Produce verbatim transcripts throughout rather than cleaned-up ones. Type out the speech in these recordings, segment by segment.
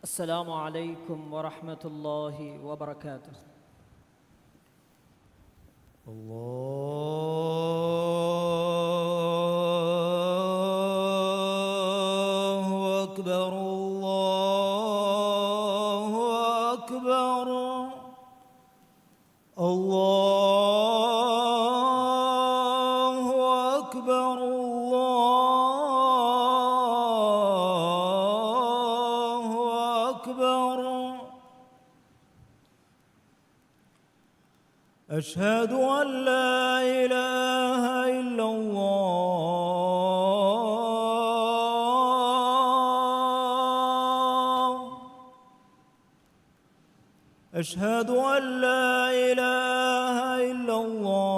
السلام عليكم ورحمة الله وبركاته. الله أكبر، الله أكبر، الله أكبر، الله أكبر. أشهد أن لا إله إلا الله. أشهد أن لا إله إلا الله.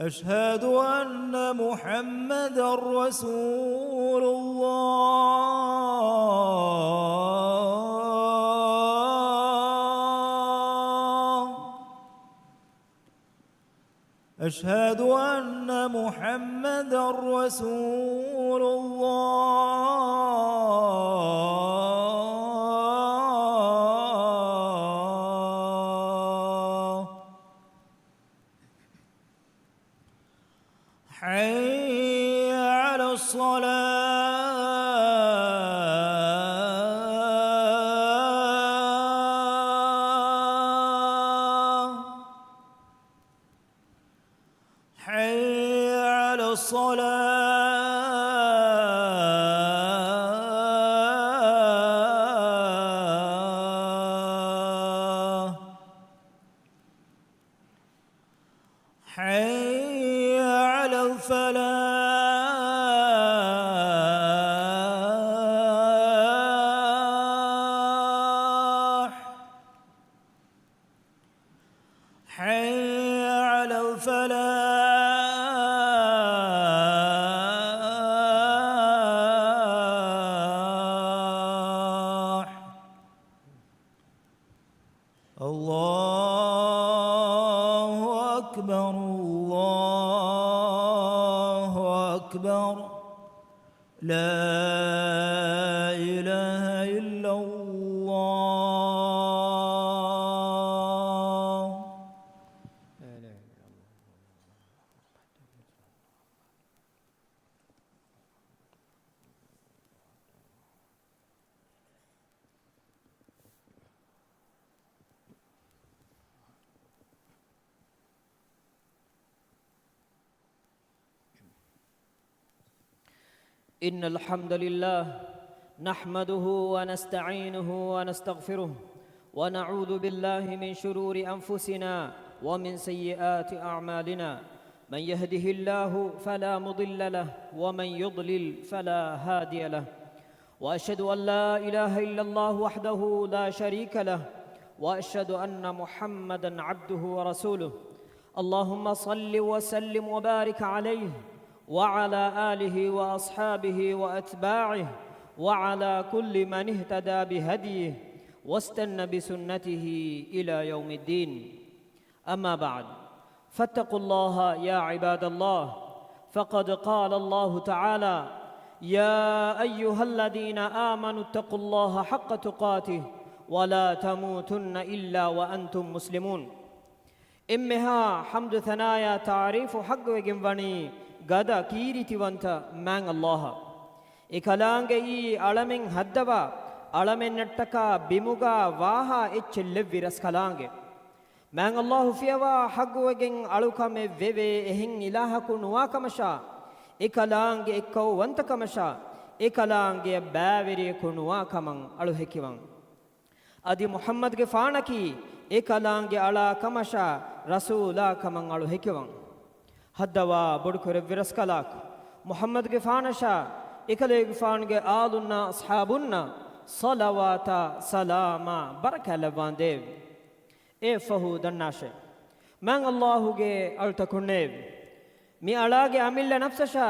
أشهد أن محمدا رسول الله. أشهد أن محمدا رسول الله. حي على الصلاة. حي على الصلاة. حي على الفلاح. حي على الفلاح. الله أكبر، الله أكبر. لا إله إلا الله. إن الحمد لله نحمده ونستعينه ونستغفره، ونعوذ بالله من شرور أنفسنا ومن سيئات أعمالنا. من يهده الله فلا مضل له، ومن يضلل فلا هادي له. وأشهد أن لا إله إلا الله وحده لا شريك له، وأشهد أن محمدا عبده ورسوله. اللهم صل وسلم وبارك عليه وعلى آله وأصحابه وأتباعه وعلى كل من اهتدى بهديه واستن بسنته إلى يوم الدين. أما بعد، فاتقوا الله يا عباد الله، فقد قال الله تعالى: يا أيها الذين آمنوا اتقوا الله حق تقاته ولا تموتن إلا وأنتم مسلمون. އެންމެހާ ޙަމްދު ޘަނާޔާ ތަޢުރީފު ޙައްޤުވެގެން ވަނީ ގަދަ ކީރިތިވަންތަ މާތް ﷲ އަށް. އެކަލާނގެއީ އަޅަމެން ހައްދަވާ، އަޅަމެންނަށްޓަކާ ބިމުގާ ވާހާ އެއްޗެއް ލެއްވި ރަސްކަލާނގެ. މާތް ﷲ ފިޔަވާ ޙައްޤުވެގެން އަޅުކަމެއް ވެވޭ އެހެން އިލާހަކު ނުވާކަމަށާ، އެކަލާނގެ އެއްކައުވަންތަކަމަށާ، އެކަލާނގެއަށް ބައިވެރިޔަކު ނުވާ ކަމަށް އަޅު ހެކިވަން. އަދި މުޙައްމަދުގެފާނަކީ އެކަލާނގެ އަޅާ ކަމަށާ، ރަސޫލާ ކަމަށް އަޅު ހެކިވަން. ހައްދަވާ ބޮޑުކުރެއްވި ރަސްކަލާކޮ، މުޙައްމަދުގެފާނަށާ، އެކަލޭގެފާނުގެ އާލުންނާ އަޞްޙާބުންނަށް ޞަލަވާތާ ސަލާމާ ބަރަކާތް ލައްވާނދޭވެ. އެއަށްފަހު ދަންނާށޭ، މާތް ﷲ ގެ އަޅުތަކުންނޭވެ! މި އަޅާގެ އަމިއްލަ ނަފްސަށާ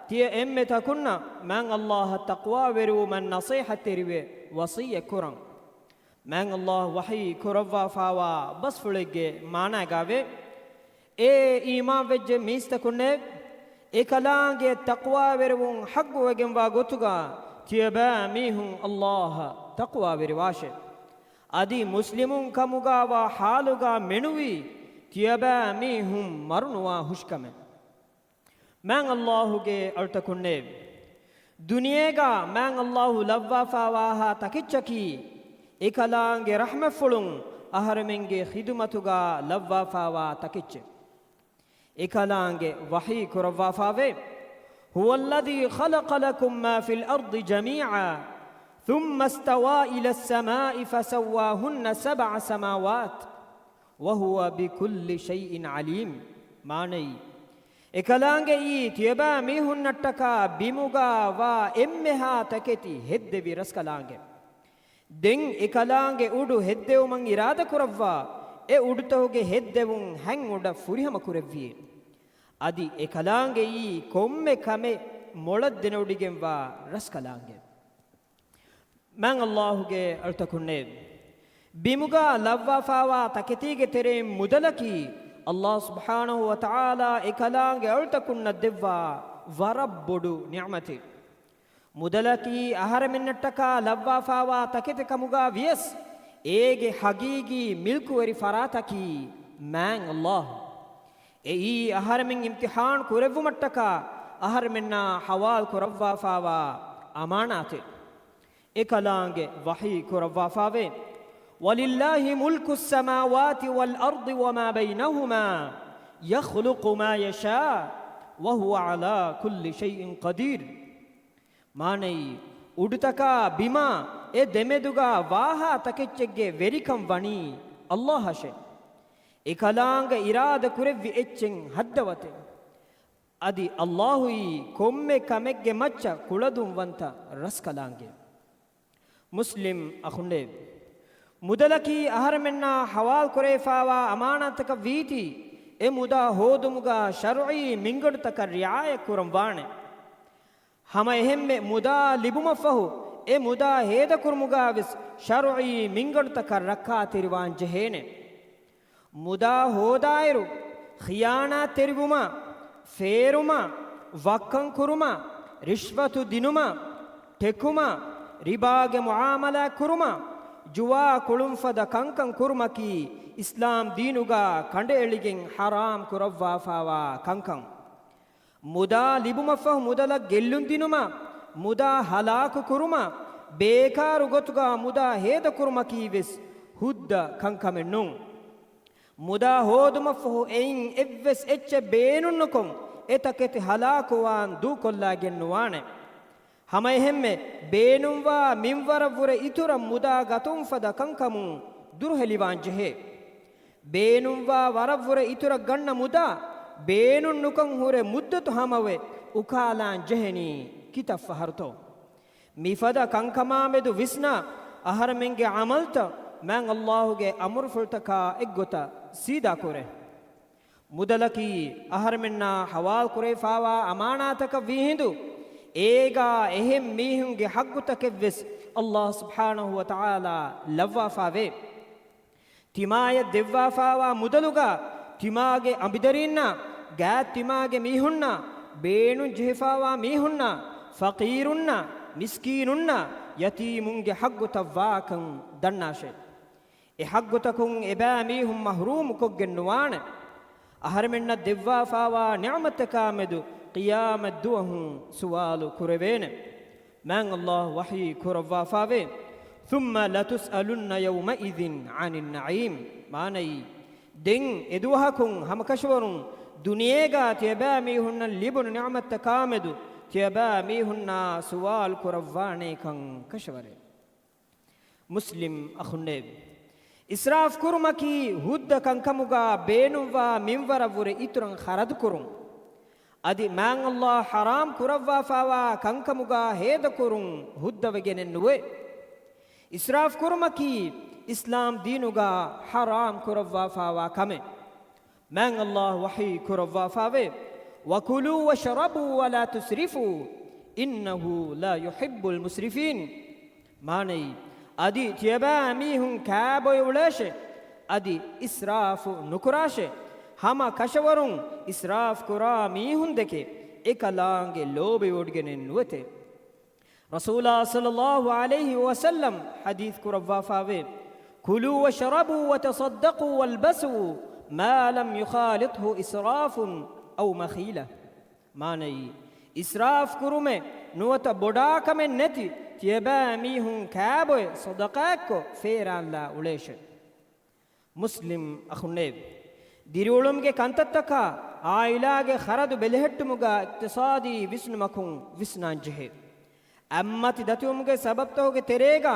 ތިޔަ އެންމެ ތަކުންނަށް މާތް ﷲ އަށް ތަޤްވާވެރިވުމަށް ނަޞޭޙަތްތެރިވެ ވަޞިއްޔަތް ކުރަން. މާތް ﷲ ވަޙީ ކުރައްވާފާވާ ބަސްފުޅެއްގެ މާނާގާވޭ، އޭ އީމާންވެއްޖެ މީސްތަކުންނޭ! އެކަލާނގެ ތަޤްވާވެރިވުން ޙައްޤުވެގެންވާ ގޮތުގަ ތިޔަބައިމީހުން ﷲ އަށް ތަޤްވާވެރިވާށޭ. އަދި މުސްލިމުން ކަމުގަ ވާ ޙާލުގަ މެނުވީ ތިޔަބައިމީހުން މަރުނުވާ ހުށިކަމެއް. މާތް ﷲ ގެ އަޅުތަކުންނޭ! ދުނިޔޭގަ މާތް ﷲ ލައްވާފައިވާހާ ތަކެއްޗަކީ، އެކަލާނގެ ރަޙްމަތްފުޅުން އަހަރެމެންގެ ޚިދުމަތުގަ ލައްވާފައިވާ ތަކެއްޗެއް. އެކަލާނގެ ވަޙީ ކުރައްވާފައިވޭ، هو الذي خلق لكم ما في الأرض جميعا ثم استوى إلى السماء فسواهن سبع سماوات وهو بكل شيء عليم. މާނައީ، އެކަލާނގެއީ ތިޔަބައިމީހުންނަށްޓަކާ ބިމުގަ ވާ އެންމެހާ ތަކެތި ހެއްދެވި ރަސްކަލާނގެ. ދެން އެކަލާނގެ އުޑު ހެއްދެވުމަށް އިރާދަކުރައްވާ، އެ އުޑުތަކުގެ ހެއްދެވުން ހަތްއުޑަށް ފުރިހަމަކުރެއްވިއޭ. އަދި އެކަލާނގެއީ ކޮންމެ ކަމެއް މޮޅަށް ދެނެވޮޑިގެންވާ ރަސްކަލާނގެ. މާތް ﷲ ގެ އަޅުތަކުންނޭ! ބިމުގަ ލައްވާފައިވާ ތަކެތީގެ ތެރެއިން މުދަލަކީ، ﷲ ސުބްޙާނަހޫ ވަތަޢާލާ އެކަލާނގެ އަޅުތަކުންނަށް ދެއްވާ ވަރަށް ބޮޑު ނިޢުމަތެއް. މުދަލަކީ އަހަރެމެންނަށްޓަކާ ލައްވާފައިވާ ތަކެތި ކަމުގަ ވިޔަސް، އޭގެ ޙަޤީޤީ މިލްކުވެރި ފަރާތަކީ މާތް ﷲ. އެއީ އަހަރެމެން އިމްތިޙާން ކުރެއްވުމަށްޓަކާ އަހަރެމެންނާ ޙަވާލު ކުރައްވާފައިވާ އަމާނާތެއް. އެކަލާނގެ ވަޙީ ކުރައްވާފައިވޭ، ولله ملك السماوات والأرض وما بينهما يخلق ما يشاء وهو على كل شيء قدير. މާނައީ، އުޑުތަކާ ބިމާ އެ ދެމެދުގަ ވާހާ ތަކެއްޗެއްގެ ވެރިކަން ވަނީ ﷲ އަށެ. އެކަލާނގެ އިރާދަ ކުރެއްވި އެއްޗެއް ހައްދަވަތެ. އަދި ﷲ އީ ކޮންމެ ކަމެއްގެ މައްޗަށް ކުޅަދުންވަންތަ ރަސްކަލާނގެ. މުސްލިމް އަޚުންނޭ! މުދަލަކީ އަހަރެމެންނާ ޙަވާލު ކުރެވިފައިވާ އަމާނާތަކަށް ވީތީ، އެ މުދާ ހޯދުމުގަ ޝަރުޢީ މިންގަނޑުތަކަށް ރިޢާޔަތް ކުރަން ވާނެ. ހަމައެހެންމެ މުދާ ލިބުމަށްފަހު، އެ މުދާ ހޭދަކުރުމުގަ ވެސް ޝަރުޢީ މިންގަނޑުތަކަށް ރައްކާތެރިވާން ޖެހޭނެ. މުދާ ހޯދާއިރު، ޚިޔާނާތްތެރިވުމާ، ފޭރުމާ، ވައްކަން ކުރުމާ، ރިޝްވަތު ދިނުމާ، ޓެކުމާ، ރިބާގެ މުޢާމަލާތް ކުރުމާ، ޖުވާ ކުޅުންފަދަ ކަންކަން ކުރުމަކީ އިސްލާމް ދީނުގަ ކަނޑައެޅިގެން ޙަރާމް ކުރައްވާފައިވާ ކަންކަން. މުދާ ލިބުމަށްފަހު މުދަލަށް ގެއްލުންދިނުމާ، މުދާ ހަލާކު ކުރުމާ، ބޭކާރު ގޮތުގަ މުދާ ހޭދަކުރުމަކީ ވެސް ހުއްދަ ކަންކަމެއް ނޫން. މުދާ ހޯދުމަށްފަހު އެއިން އެއްވެސް އެއްޗެއް ބޭނުންނުކޮށް، އެ ތަކެތި ހަލާކުވާން ދޫކޮށްލައިގެން ނުވާނެ. ހަމައެހެންމެ، ބޭނުންވާ މިންވަރަށްވުރެ އިތުރަށް މުދާ ގަތުންފަދަ ކަންކަމުން ދުރުހެލިވާން ޖެހޭ. ބޭނުންވާ ވަރަށްވުރެ އިތުރަށް ގަންނަ މުދާ، ބޭނުންނުކަން ހުރެ މުއްދަތު ހަމަވެ އުކާލާން ޖެހެނީ ކިތައް ފަހަރުތޯ؟ މިފަދަ ކަންކަމާމެދު ވިސްނާ، އަހަރެމެންގެ ޢަމަލްތައް މާތް ﷲ ގެ އަމުރުފުޅުތަކާ އެއްގޮތަށް ސީދާކުރޭ. މުދަލަކީ އަހަރެމެންނާ ޙަވާލުކުރެވިފައިވާ އަމާނާތަކަށް ވީހިނދު، އޭގާ އެހެން މީހުންގެ ޙައްޤުތަކެއްވެސް ﷲ ސުބްޙާނަހޫ ވަތަޢާލާ ލައްވާފައިވޭ. ތިމާޔަށް ދެއްވާފައިވާ މުދަލުގަ ތިމާގެ އަނބިދަރީންނާ، ގާތް ތިމާގެ މީހުންނާ، ބޭނުން ޖެހިފައިވާ މީހުންނާ، ފަޤީރުންނާ، މިސްކީނުންނާ، ޔަތީމުންގެ ޙައްޤުތައް ވާކަން ދަންނާށޭ. އެ ޙައްޤުތަކުން އެބައިމީހުން މަޙްރޫމު ކޮށްގެން ނުވާނެ. އަހަރެމެންނަށް ދެއްވާފައިވާ ނިޢުމަތްތަކާމެދު ޤިޔާމަތް ދުވަހު ސުވާލު ކުރެވޭނެ. މާތް ﷲ ވަޙީ ކުރައްވާފައިވޭ، ثم لتسألن يومئذ عن النعيم. މާނައީ، ދެން އެދުވަހަކުން ހަމަކަށަވަރުން ދުނިޔޭގާ ތިޔަބައިމީހުންނަށް ލިބުނު ނިޢުމަތްތަކާމެދު ތިޔަބައިމީހުންނާ ސުވާލު ކުރައްވާނޭކަން ކަށަވަރޭ. މުސްލިމް އަޚުންނޭ! އިސްރާފް ކުރުމަކީ ހުއްދަ ކަންކަމުގަ ބޭނުންވާ މިންވަރަށްވުރެ އިތުރަށް ޚަރަދުކުރުން. އަދި މާތް ﷲ ޙަރާމް ކުރައްވާފައިވާ ކަންކަމުގަ ހޭދަކުރުން ހުއްދަވެގެނެއް ނުވޭ. އިސްރާފް ކުރުމަކީ އިސްލާމް ދީނުގަ ޙަރާމް ކުރައްވާފައިވާ ކަމެއް. މާތް ﷲ ވަޙީ ކުރައްވާފައިވޭ، وكلوا واشربوا ولا تسرفوا إنه لا يحب المسرفين. މާނައީ، އަދި ތިޔަބައިމީހުން ކާބޮއެ އުޅޭށޭ، އަދި އިސްރާފު ނުކުރާށޭ. ހަމަ ކަށަވަރުން އިސްރާފް ކުރާ މީހުންދެކެ އެކަލާނގެ ލޯބިވޮޑިގެނެއް ނުވެތެ. ރަސޫލާ ޞައްލައްލާހު ޢަލައިހި ވަސައްލަމް ޙަދީޘް ކުރައްވާފާވޭ، "كلوا واشربوا وتصدقوا والبسوا ما لم يخالطه إسراف أو مخيلة." މާނައީ، އިސްރާފް ކުރުމެއް ނުވަތަ ބޮޑާކަމެއް ނެތި ތިޔަބައިމީހުން ކާބޮއެ ޞަދަޤާތްކޮށް ފޭރާންލާ އުޅޭށެ. މުސްލިމް އަޚުންނޭވެ! ދިރިއުޅުމުގެ ކަންތައްތަކާ އާއިލާގެ ޚަރަދު ބެލެހެއްޓުމުގާ އިޤްތިޞާދީ ވިސްނުމަކުން ވިސްނާންޖެހޭ. އަތްމަތި ދަތިވުމުގެ ސަބަބްތަކުގެ ތެރޭގާ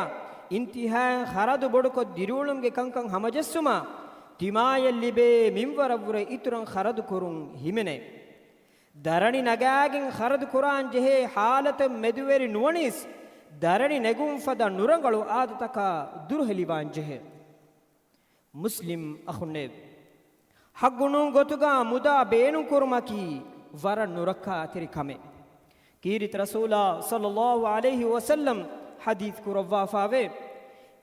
އިންތިހާއިން ޚަރަދު ބޮޑުކޮށް ދިރިއުޅުމުގެ ކަންކަން ހަމަޖެއްސުމާ ތިމާޔަށް ލިބޭ މިންވަރަށްވުރެ އިތުރަށް ޚަރަދު ކުރުން ހިމެނޭ. ދަރަނި ނަގާގެން ޚަރަދު ކުރާން ޖެހޭ ޙާލަތެއް މެދުވެރި ނުވަނީސް، ދަރަނި ނެގުން ފަދަ ނުރަނގަޅު އާދަތަކާ ދުރުހެލިވާން ޖެހޭ. މުސްލިމް އަޚުންނޭވެ! ޙައްޤުނޫން ގޮތުގާ މުދާ ބޭނުންކުރުމަކީ ވަރަށް ނުރައްކާތެރި ކަމެއް. ކީރިތި ރަސޫލާ ޞައްލައްލާހު ޢަލައިހި ވަސައްލަމް ޙަދީޘް ކުރައްވާފާވޭ،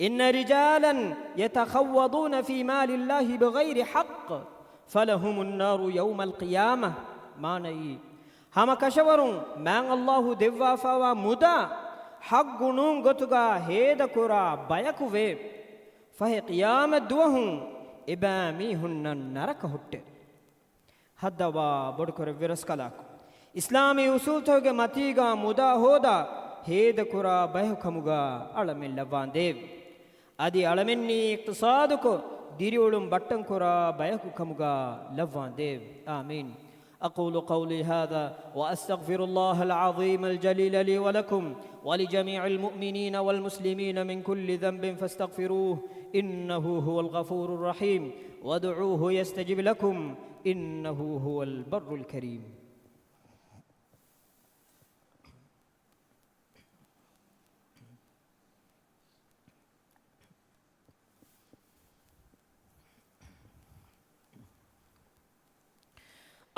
"إن رجالا يتخوضون في مال الله بغير حق فلهم النار يوم القيامة." މާނައީ، ހަމަ ކަށަވަރުން މާތް ﷲ ދެއްވާފާވާ މުދާ ޙައްޤުނޫން ގޮތުގާ ހޭދަކުރާ ބަޔަކު ވޭ. ފަހެ ޤިޔާމަތް ދުވަހު އެބައިމީހުންނަށް ނަރަކަ ހުއްޓޭ. ހައްދަވާ ބޮޑުކުރެއްވި ރަސްކަލާކޮ، އިސްލާމީ އުސޫލްތަކުގެ މަތީގާ މުދާ ހޯދާ ހޭދަކުރާ ބަޔަކު ކަމުގާ އަޅަމެން ލައްވާނދޭވެ. އަދި އަޅަމެންނީ އިޤްތިޞާދުކޮށް، ދިރިއުޅުން ބައްޓަންކުރާ ބަޔަކު ކަމުގާ ލައްވާނދޭވެ. އާމީން. أقول قولي هذا وأستغفر الله العظيم الجليل لي ولكم ولجميع المؤمنين والمسلمين من كل ذنب فاستغفروه إنه هو الغفور الرحيم وادعوه يستجب لكم إنه هو البر الكريم.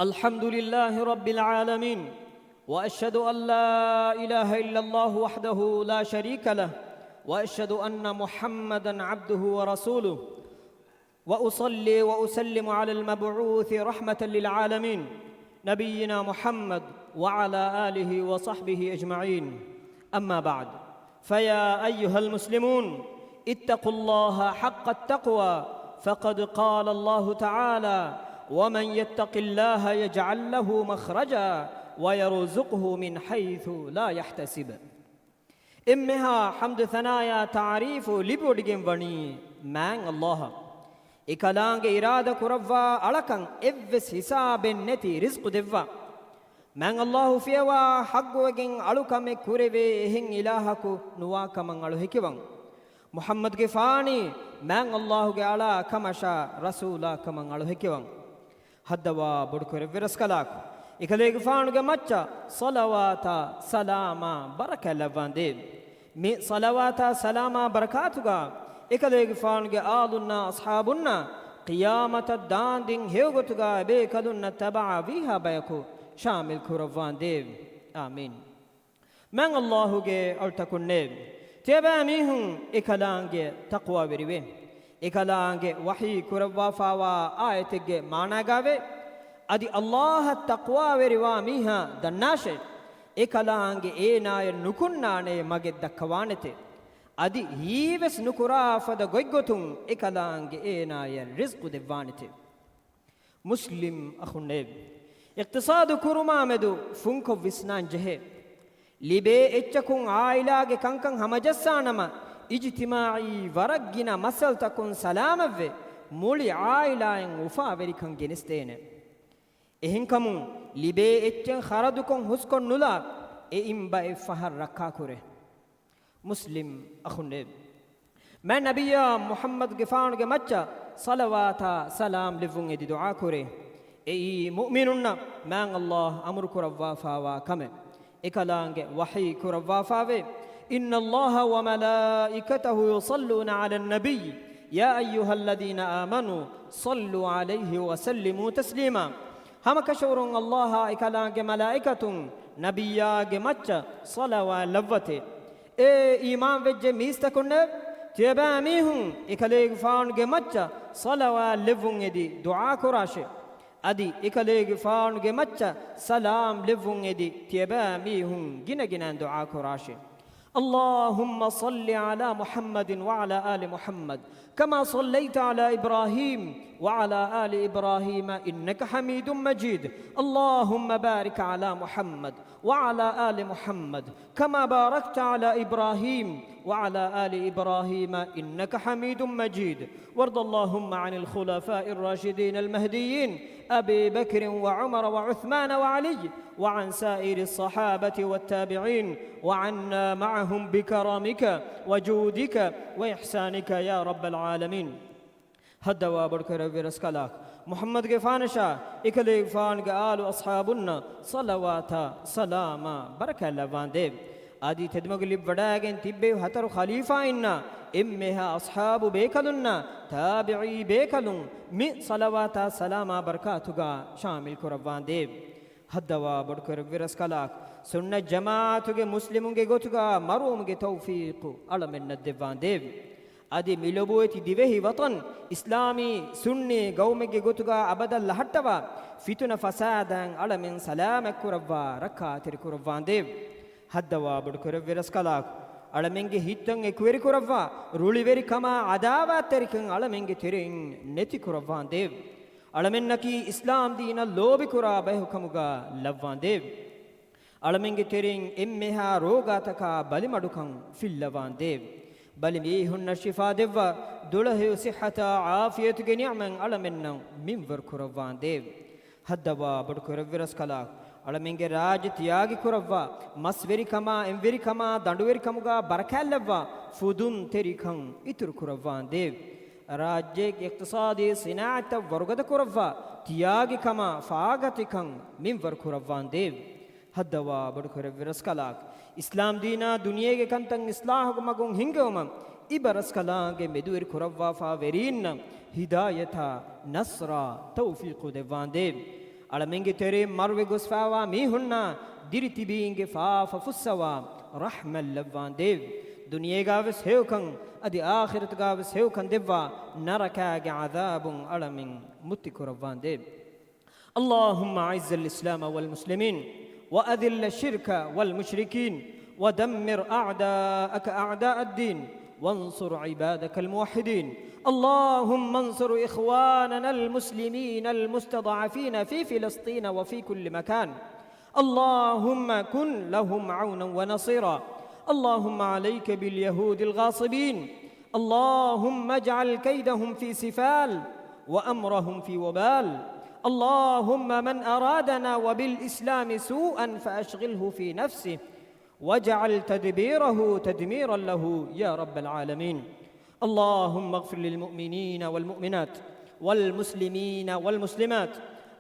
الحمد لله رب العالمين، وأشهد أن لا إله إلا الله وحده لا شريك له، وأشهد أن محمدا عبده ورسوله، وأصلي وأسلم على المبعوث رحمة للعالمين نبينا محمد وعلى آله وصحبه أجمعين. أما بعد، فيا أيها المسلمون، اتقوا الله حق التقوى، فقد قال الله تعالى: ومن يتق الله يجعل له مخرجا ويرزقه من حيث لا يحتسب. އެންމެހާ ޙަމްދު ސަނާޔާ ތަޢުރީފު ލިބިވޮޑިގެން ވަނީ މާތް ﷲ އަށް. އެކަލާނގެ އިރާދަ ކުރައްވާ އަޅަކަށް އެއްވެސް ހިސާބެއް ނެތި ރިޒްޤު ދެއްވާ. މާތް ﷲ ފިޔަވާ ޙައްޤުވެގެން އަޅުކަމެއް ކުރެވޭ އެހެން އިލާހަކު ނުވާ ކަމަށް އަޅު ހެކިވަން. މުޙައްމަދުގެފާނީ މާތް ﷲ ގެ އަޅާ ކަމަށާ ރަސޫލާ ކަމަށް އަޅު ހެކިވަން. ހައްދަވާ ބޮޑުކުރެއްވި ރަސްކަލާކޮ، އެކަލޭގެފާނުގެ މައްޗަށް ޞަލަވާތާ ސަލާމާ ބަރަކާތް ލައްވާނދޭވެ. މި ޞަލަވާތާ ސަލާމާ ބަރަކާތުގާ އެކަލޭގެފާނުގެ އާލުންނާ އަޞްޙާބުންނާ ޤިޔާމަތަށް ދާންދެން ހެޔޮގޮތުގާ ބޭކަލުންނަށް ތަބަޢާ ވީހާ ބަޔަކު ޝާމިލް ކުރައްވާނދޭވެ. އާމީން. މާތް ﷲ ގެ އަޅުތަކުންނޭވެ! ތިޔަބައިމީހުން އެކަލާނގެ ތަޤްވާވެރިވޭ. އެކަލާނގެ ވަޙީ ކުރައްވާފާވާ އާޔަތެއްގެ މާނާގާވޭ، އަދި ﷲ އަށް ތަޤްވާވެރިވާ މީހާ ދަންނާށޭ! އެކަލާނގެ އޭނާޔަށް ނުކުންނާނޭ މަގެއް ދައްކަވާނެތޭ! އަދި ހީވެސް ނުކުރާ ފަދަ ގޮތްގޮތުން އެކަލާނގެ އޭނާޔަށް ރިޒްޤު ދެއްވާނެތޭ! މުސްލިމް އަޚުންނޭވެ! އިޤްތިޞާދު ކުރުމާމެދު ފުންކޮށް ވިސްނާން ޖެހޭ. ލިބޭ އެއްޗަކުން އާއިލާގެ ކަންކަން ހަމަޖައްސާނަމަ، އިޖްތިމާޢީ ވަރަށް ގިނަ މައްސަލަތަކުން ސަލާމަތްވެ، މުޅި އާއިލާއިން އުފާވެރިކަން ގެނެސްދޭނެ. އެހެންކަމުން، ލިބޭ އެއްޗެއް ޚަރަދުކޮށް ހުސްކޮށް ނުލާ، އެއިން ބައެއް ފަހަރު ރައްކާކުރޭ. މުސްލިމް އަޚުންނޭވެ! މާތް ނަބިއްޔާ މުޙައްމަދުގެފާނުގެ މައްޗަށް ޞަލަވާތާ ސަލާމް ލެއްވުން އެދި ދުޢާކުރޭ. އެއީ މުއުމިނުންނަށް މާތް ﷲ އަމުރުކުރައްވާފާވާ ކަމެއް. އެކަލާނގެ ވަޙީ ކުރައްވާފާވޭ، إن الله وملائكته يصلون على النبي يا أيها الذين آمنوا صلوا عليه وسلموا تسليما. ހަމަކަށަވަރުން ﷲ އާ އެކަލާނގެ މަލާއިކަތުން ނަބިއްޔާގެ މައްޗަށް ޞަލަވާތް ލައްވަތޭ. އޭ އީމާންވެއްޖެ މީސްތަކުންނޭވެ! ތިޔަބައިމީހުން އެކަލޭގެފާނުގެ މައްޗަށް ޞަލަވާތް ލެއްވުން އެދި ދުޢާކުރާށޭ. އަދި އެކަލޭގެފާނުގެ މައްޗަށް ސަލާމް ލެއްވުން އެދި، ތިޔަބައިމީހުން ގިނަގިނައިން ދުޢާ ކުރާށޭ. اللهم صل على محمد وعلى آل محمد كما صليت على إبراهيم وعلى آل إبراهيم إنك حميد مجيد. اللهم بارك على محمد وعلى آل محمد كما باركت على إبراهيم وعلى آل إبراهيم إنك حميد مجيد. وارض اللهم عن الخلفاء الراشدين المهديين أبي بكر وعمر وعثمان وعلي وعن سائر الصحابة والتابعين وعنا معهم بكرمك وجودك وإحسانك يا رب العالمين. ހައްދަވާ ބޮޑުކުރެއްވި ރަސްކަލާކޮ، މުޙައްމަދުގެފާނަށާ އެކަލޭގެފާނުގެ އާލު އަޞްޙާބުންނަށް ޞަލަވާތާ ސަލާމާ ބަރަކާތް ލައްވާނދޭވެ. އަދި ތެދުމަގު ލިބިވަޑައިގެން ތިއްބެވި ހަތަރު ޚަލީފާއިންނާ އެންމެހާ އަޞްޙާބު ބޭކަލުންނާ ތާބިޢީ ބޭކަލުން މި ޞަލަވާތާ ސަލާމާ ބަރަކާތުގާ ޝާމިލް ކުރައްވާނދޭވެ. ހައްދަވާ ބޮޑުކުރެއްވި ރަސްކަލާކޮ، ސުންނަތް ޖަމާޢަތުގެ މުސްލިމުންގެ ގޮތުގާ މަރުވުމުގެ ތައުފީޤު އަޅަމެންނަށް ދެއްވާނދޭވެ. އަދި މި ލޮބުވެތި ދިވެހި ވަޠަން އިސްލާމީ ސުންނީ ގައުމެއްގެ ގޮތުގާ އަބަދަށް ލަހައްޓަވާ، ފިތުނަ ފަސާދައިން އަޅަމެން ސަލާމަތް ކުރައްވާ، ރައްކާތެރި ކުރައްވާނދޭވެ. ހައްދަވާ ބޮޑުކުރެއްވި ރަސްކަލާކޮ، އަޅަމެންގެ ހިތްތައް އެކުވެރި ކުރައްވާ، ރުޅިވެރިކަމާ ޢަދާވާތްތެރިކަން އަޅަމެންގެ ތެރެއިން ނެތި ކުރައްވާނދޭވެ. އަޅަމެންނަކީ އިސްލާމް ދީނަށް ލޯބިކުރާ ބަޔަކު ކަމުގާ ލައްވާނދޭވެ. އަޅަމެންގެ ތެރެއިން އެންމެހާ ރޯގާތަކާ ބަލިމަޑުކަން ފިއްލަވާނދޭވެ. ބަލި މީހުންނަށް ޝިފާ ދެއްވާ، ދުޅަހެޔޮ ޞިއްޙަތާ ޢާފިޔަތުގެ ނިޢުމަތް އަޅަމެންނަށް މިންވަރު ކުރައްވާނދޭވެ. ހައްދަވާ ބޮޑުކުރެއްވި ރަސްކަލާކޮ، އަޅަމެންގެ ރާއްޖެ ތިޔާގި ކުރައްވާ، މަސްވެރިކަމާ، އެންވެރިކަމާ، ދަނޑުވެރިކަމުގާ ބަރަކާތްލައްވާ، ފުދުންތެރިކަން އިތުރު ކުރައްވާނދޭވެ. ރާއްޖޭގެ އިޤްތިޞާދީ ޞިނާޢަތްތައް ވަރުގަދަ ކުރައްވާ، ތިޔާގިކަމާ، ފާގަތިކަން މިންވަރު ކުރައްވާނދޭވެ. ހައްދަވާ ބޮޑުކުރެއްވި ރަސްކަލާކޮ، އިސްލާމް ދީނާ ދުނިޔޭގެ ކަންތައް އިޞްލާޙުގެ މަގުން ހިންގެވުމަށް އިބަ ރަސްކަލާނގެ މެދުވެރި ކުރައްވާފާ ވެރީންނަށް ހިދާޔަތާ، ނަޞްރާ، ތައުފީޤު ދެއްވާނދޭވެ. އަޅަމެންގެ ތެރެއިން މަރުވެ ގޮސްފާވާ މީހުންނާ ދިރިތިބީންގެ ފާފަ ފުއްސަވާ، ރަޙްމަތް ލައްވާނދޭވެ. ދުނިޔޭގާވެސް ހެޔޮކަން، އަދި އާޚިރަތުގާވެސް ހެޔޮކަން ދެއްވާ، ނަރަކާގެ ޢަޛާބުން އަޅަމެން މުއްތި ކުރައްވާނދޭވެ. اللهم أعز الإسلام والمسلمين، وأذل الشرك والمشركين، ودمر أعداءك أعداء الدين، وانصر عبادك الموحدين. اللهم انصر إخواننا المسلمين المستضعفين في فلسطين وفي كل مكان. اللهم كن لهم عونا ونصيرا. اللهم عليك باليهود الغاصبين. اللهم اجعل كيدهم في سفال وأمرهم في وبال. اللهم من أرادنا وبالإسلام سوءا فأشغله في نفسه واجعل تدبيره تدميرا له يا رب العالمين. اللهم اغفر للمؤمنين والمؤمنات والمسلمين والمسلمات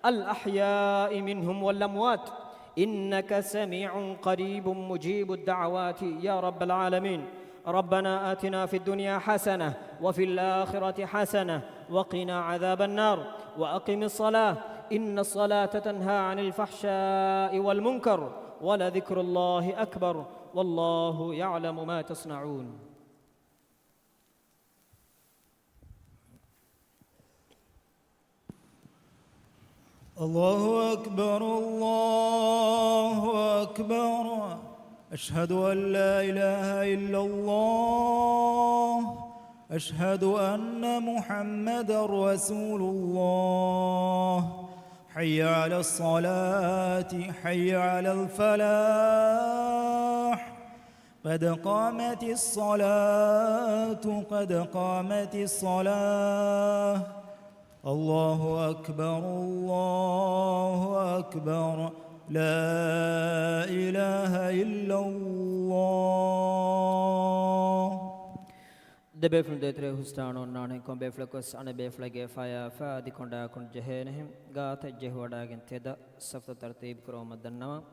الأحياء منهم والأموات إنك سميع قريب مجيب الدعوات يا رب العالمين. ربنا آتنا في الدنيا حسنة وفي الآخرة حسنة وقنا عذاب النار. وأقم الصلاة إن الصلاة تنهى عن الفحشاء والمنكر ولذكر الله أكبر والله يعلم ما تصنعون. الله أكبر، الله أكبر. أشهد أن لا إله إلا الله. أشهد أن محمدا رسول الله. حي على الصلاة، حي على الفلاح. قد قامت الصلاة، قد قامت الصلاة. الله أكبر، الله أكبر. لا إله إلا الله. ދެބޭފުޅުން ދޭތެރޭ ހުސްޓާނު އޮންނާނެ. ކޮން ބޭފުޅަކުވެސް އަނެއް ބޭފުޅެއްގެ ފަޔާ ފައި އަދި ކޮނޑާކުން ޖެހޭނެހެން. ގާތަށް ޖެހިވަޑައިގެން ތެދަށް ސަފުތައް ތަރުތީބު ކުރައްވަމަށް ދަންނަވަން.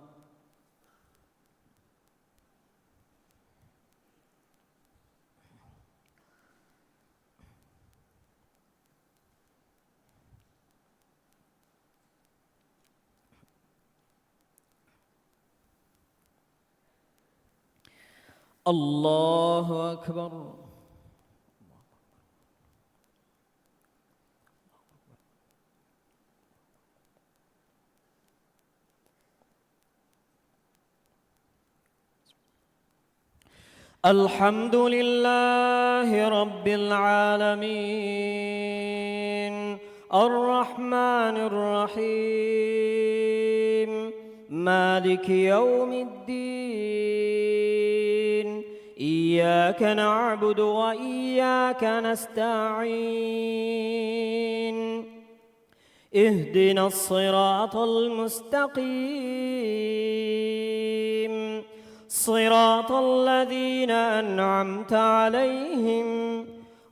الله أكبر. الحمد لله رب العالمين. الرحمن الرحيم. مالك يوم الدين. إياك نعبد وإياك نستعين. اهدنا الصراط المستقيم. صراط الذين أنعمت عليهم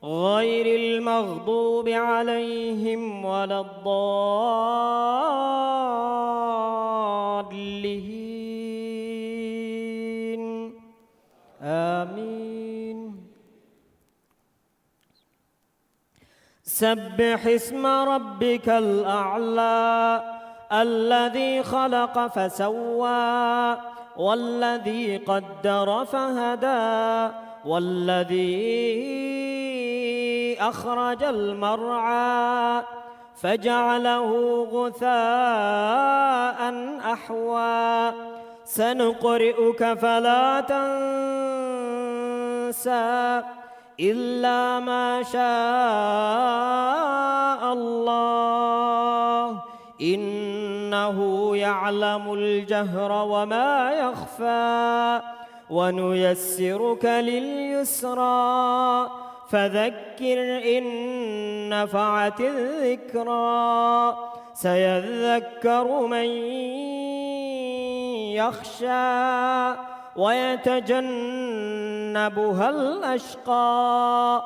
غير المغضوب عليهم ولا الضالين. آمين. سبح اسم ربك الأعلى. الذي خلق فسوى والذي قدر فهدى والذي أخرج المرعى فجعله غثاء أحوى. سنقرئك فلا تنسى إلا ما شاء الله إنه يعلم الجهر وما يخفى ونيسرك لليسرى فذكر إن نفعت الذكرى سيذكر من يخشى ويتجنبها الأشقى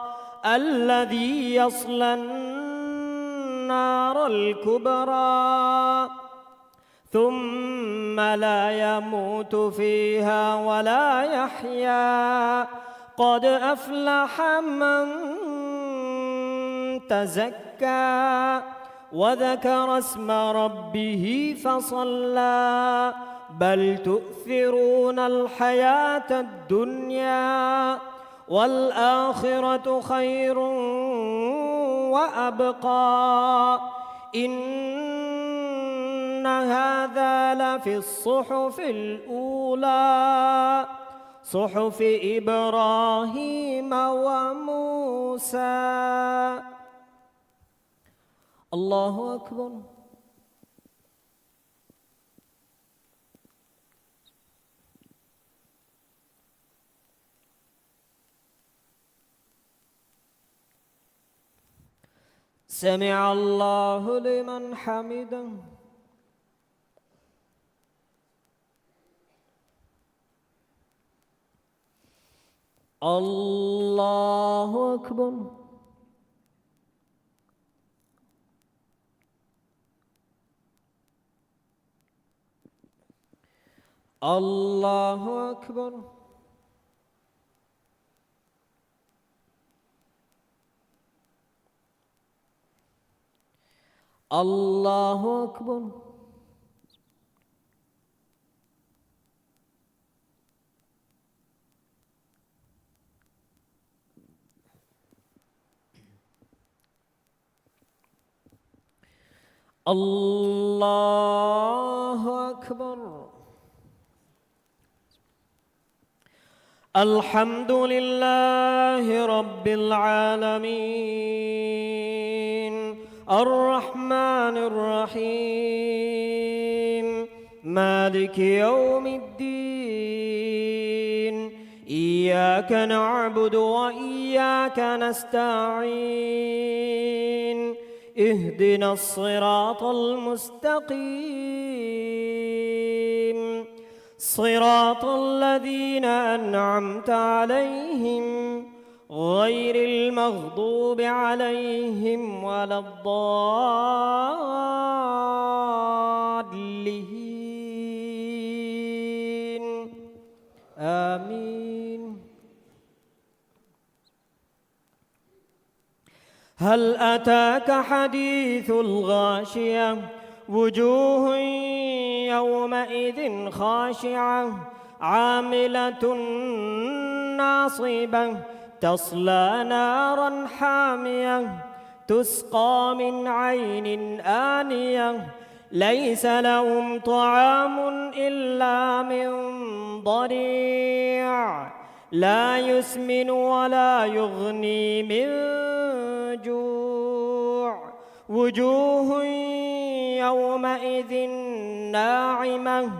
الذي يصلى النار الكبرى ثم لا يموت فيها ولا يحيا. قد أفلح من تزكى وذكر اسم ربه فصلى. بل تؤثرون الحياة الدنيا والآخرة خير وأبقى. إن هذا لفي الصحف الأولى صحف إبراهيم وموسى. الله أكبر. سمع الله لمن حمده. الله أكبر. الله أكبر. الله أكبر. الله أكبر. الحمد لله رب العالمين. الرحمن الرحيم. مالك يوم الدين. إياك نعبد وإياك نستعين. اهدنا الصراط المستقيم. صراط الذين أنعمت عليهم غير المغضوب عليهم ولا الضالين. آمين. هل أتاك حديث الغاشية. وجوه يومئذ خاشعة. عاملة ناصبة. تصلى نارا حامية. تسقى من عين آنية. ليس لهم طعام إلا من ضريع. لا يسمن ولا يغني من جوع. وجوه يومئذ ناعمة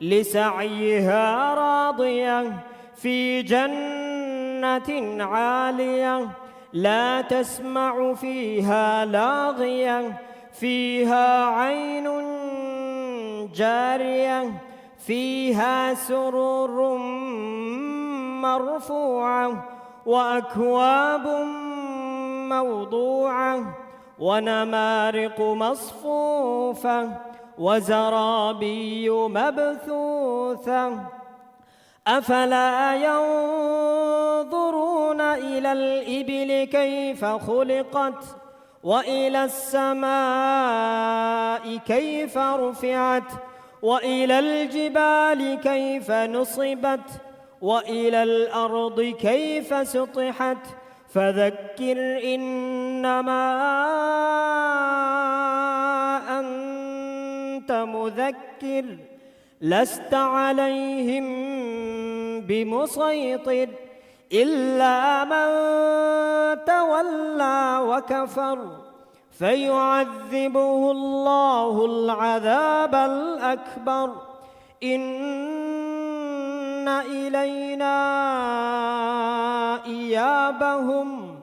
لسعيها راضية في جنة عالية لا تسمع فيها لاغية فيها عين جارية فيها سرر مرفوعة وأكواب موضوعة ونمارق مصفوفة وزرابي مبثوثة أفلا ينظرون إلى الإبل كيف خلقت وإلى السماء كيف رفعت وإلى الجبال كيف نصبت وإلى الأرض كيف سطحت فذكر إنما أنت مذكر لست عليهم بمسيطر إلا من تولى وكفر فيعذبه الله العذاب الأكبر إن إلينا إيابهم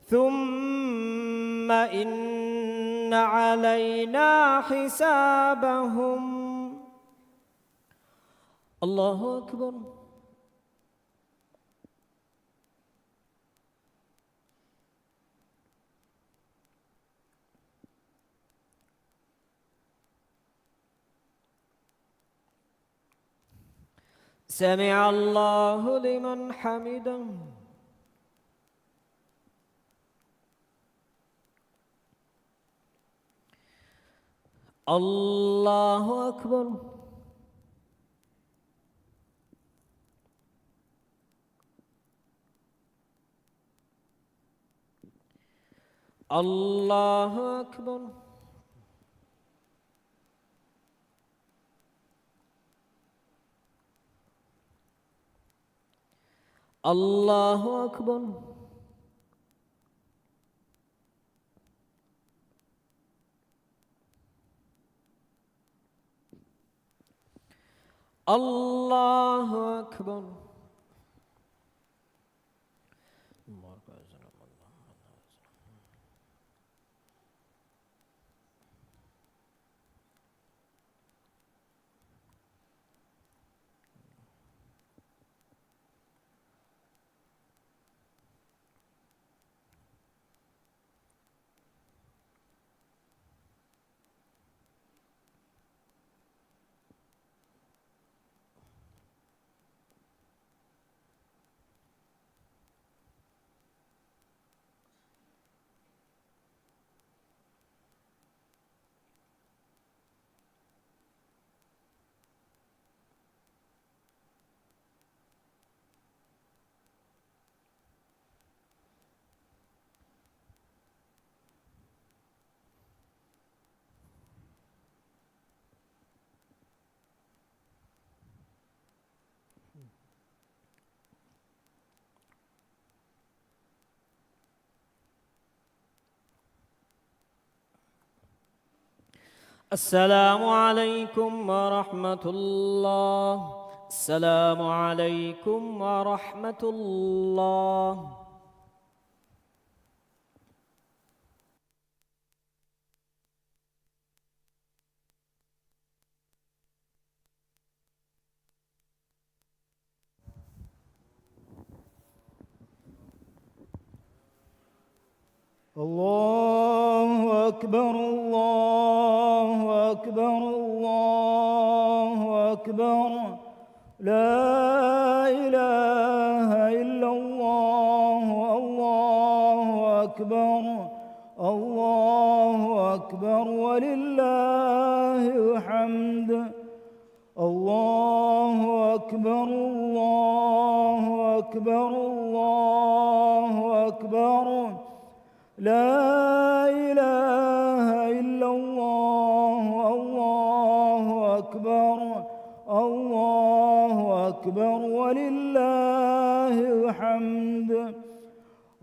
ثم إن علينا حسابهم. الله أكبر. سمع الله لمن حمده. الله أكبر. الله أكبر. الله أكبر. الله أكبر. السلام عليكم ورحمة الله. السلام عليكم ورحمة الله. الله أكبر، الله أكبر، الله أكبر. لا إله إلا الله، الله أكبر، الله أكبر ولله الحمد. الله أكبر، الله أكبر، الله أكبر. لا إله إلا الله، الله أكبر، الله أكبر ولله الحمد.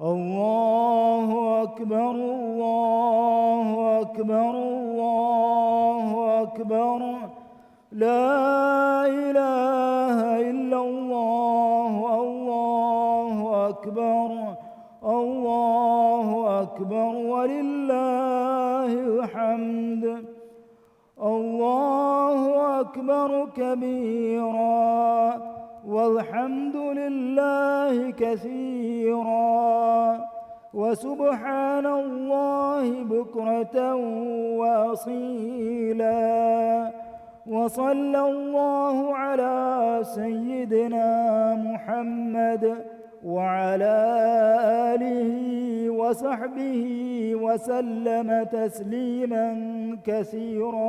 الله أكبر، الله أكبر، الله أكبر. لا إله إلا الله، الله أكبر، الله أكبر، ولله الحمد. الله أكبر كبيرا، والحمد لله كثيرا، وسبحان الله بكرة وأصيلا. وصلى الله على سيدنا محمد وعلى آله وصحبه وسلم تسليما كثيرا.